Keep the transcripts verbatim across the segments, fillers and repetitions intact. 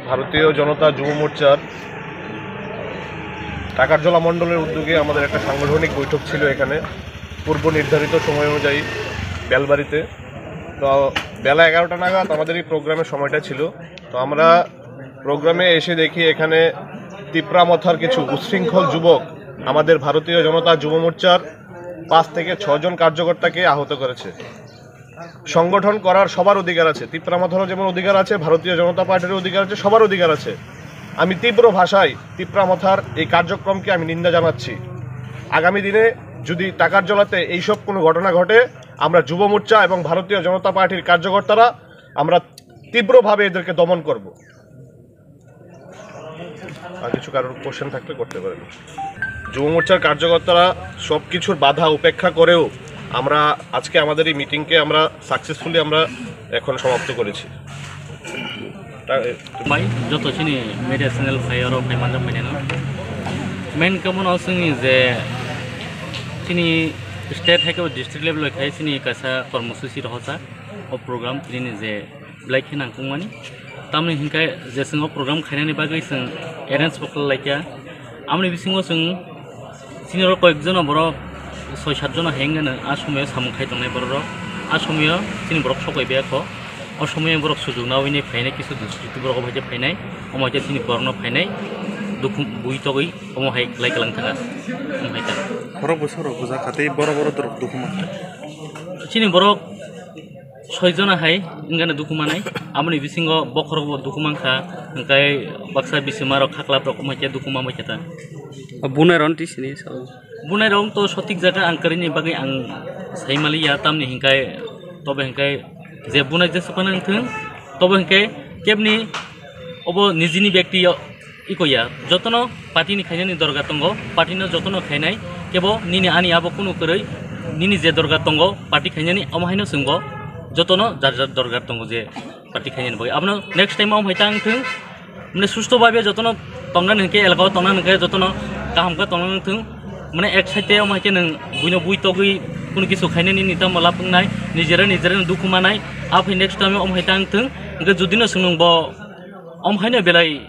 ভারতীয় জনতা যুব মোর্চার টাকারজলা মণ্ডলের উদ্যোগে আমাদের একটা সাংগঠনিক বৈঠক ছিল এখানে পূর্ব নির্ধারিত সময় অনুযায়ী বেলবাড়িতে। তো বেলা এগারোটা নাগাদ আমাদের এই প্রোগ্রামের সময়টা ছিল। তো আমরা প্রোগ্রামে এসে দেখি এখানে তিপ্রা মথার কিছু উচ্ছৃঙ্খল যুবক আমাদের ভারতীয় জনতা যুব মোর্চার পাঁচ থেকে ছয় জন কার্যকর্তাকে আহত করেছে। সংগঠন করার সবার অধিকার আছে, তিপ্রা মথারও যেমন অধিকার আছে, ভারতীয় জনতা পার্টির অধিকার আছে, সবার অধিকার আছে। আমি তীব্র ভাষায় তিপ্রা মথার এই কার্যক্রমকে আমি নিন্দা জানাচ্ছি। আগামী দিনে যদি টাকারজলাতে এইসব কোনো ঘটনা ঘটে, আমরা যুব মোর্চা এবং ভারতীয় জনতা পার্টির কার্যকর্তারা আমরা তীব্রভাবে এদেরকে দমন করব। আর কিছু কারোর কোশ্চেন থাকলে করতে পারেন। যুব মোর্চার কার্যকর্তারা সব কিছুর বাধা উপেক্ষা করেও আমরা আজকে আমাদের এই মিটিংকে আমরা সাকসেসফুলি আমরা এখন সমাপ্ত করেছি। তা-, Bai, joto chini media channel phai oro phai manjak phai nai no. Main kamo no chini je chini state hai khe district level bai khai chini kaisa kormosuchi rohorjak o program tini je belai khe nangkukmani. Tamoni hinkhe je chwng o program khainani bagwi chwng arrange bo khlai laikha. Amoni bisingo chwng chini oro koyek jono borok soi sat jono hai wngkhe a somoyo samung khai tongnai borok rok. A somoyo chini borok sokoi biyakho. O somoyo borok sujuk nawi ni phainai kisu dusriti borok obo hai khe phainai. Omo hai khe chini borokno phainai dukhu bui togwi omo hai khlai kwlang thangkha. Omo hai khe. Borok bwsarok bwjakha tei boro boro dorok dukhu mankha. Chini borok soi jona hai wngkha dukhu manai, aboni bisingo bokhorok bo dukhu mankha, hwnkhe baksa bisima rok khaklap rok wngkha dukhu manbai khe ta. Bunai rok twi sini sao. Bunai rok to sotik jaga ang kwrwini bagwi ang sai maliya, tamni hinkhe tobo hinkhe je bunai jesa phano wngthung, tobo hinkhe kebni obo nijini bekti iko ya, jotono party ni khainani dorga tongo, party no jotono khainai, kebo nini ani abo kunu kwrwi, nini je dorga tongo, party khainani omo haino chwngbo jotono jar jar dorga tongo je party khainani bagwi. Abono next time omo hai tang thung, mane susto bhabe jotono tongna hinkhe elaka o tongna hinkhe jotono kaham khe tongna thung, mane ek side te omo hai khe nwng buino bui togwi kunu kisu khainani nini tamo lab wngnai, nijera nijera dukhu manai, aphai next time omo hai tang thung, hinkhe judino chwng nwng bo omo haino belai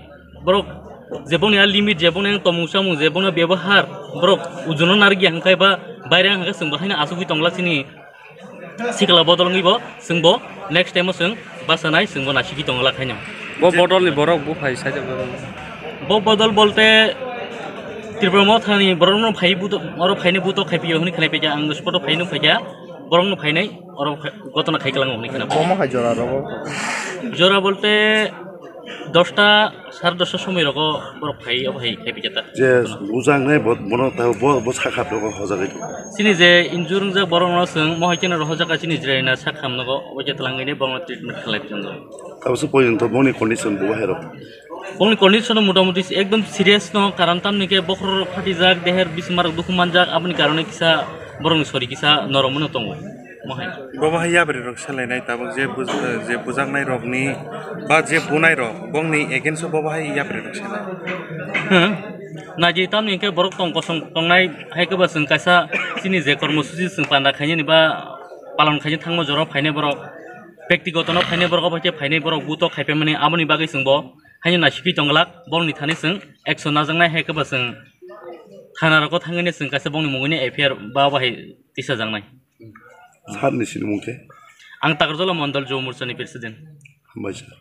borok je bongni a limit, je bongni ang tomung samung, je bongni bebohar, borok ujuno narwkya hwnkhe ba baire wngkha chwng bo haino asugwi tonglak chini sikla bodol wngwi bo chwng bo next time o chwng bachanai chwng bo nasigwi tonglak haino. Bo bodol ni borok bo phai sai borok. Bo bodol bolte Tripura Motha ni borok no phai buto, oro phaini buto khai pio hwnwi khnai phaikha ang spot o phaino phaikha borok no phainai oro gotona khai kwlango hwnwi khna. Bomo hai jora rogo. Jora bolte dosta, sare dosta somoi rogo borok phai, obo hai khai phaikha ta. Je bujaknai bo, bono ta bo, bo sakha rogo hojagwi. Chini je injure wngjak borok no chwng mohai khe no rohorjak chini Jirayana sak ham nogo, obo khe twlangwi borok no treatment khlai tongo. Tabuk se porjonto boni condition bo hai rok. Bongni condition motamuti ekdom serious no, karon tamni khe bokhorok phatijak, deher bisinmarok dukhu manjak, aboni karone kisa borokni sori kisa noromno tongo. Mohai. Bobo hai yapri rok selainai tabuk je buj-, je bujaknai rokni ba je bunai rok bongni against o bobo hai yapri rok selai. Hmm. Naji tamni khe borok tong kosong tongnai hai khe ba chwng kaisa chini je kormosuchi chwng panda khainani ba palon khaina thangma jora phainai borok. Bektigoto no phainai borok, obo khe phainai borok buto khaipai mani, aboni bagwi chwng bo haino naisingwi tongglak, borokni thani chwng action najaknai hai khe bo chwng thana rogo thangwi chwng kaisa bongni mungwi F I R ba obo hai tisajaknai. Sir ni sinimung khe? Ang Takarjala Mondol Jubo Morcha ni president. Hambai sir.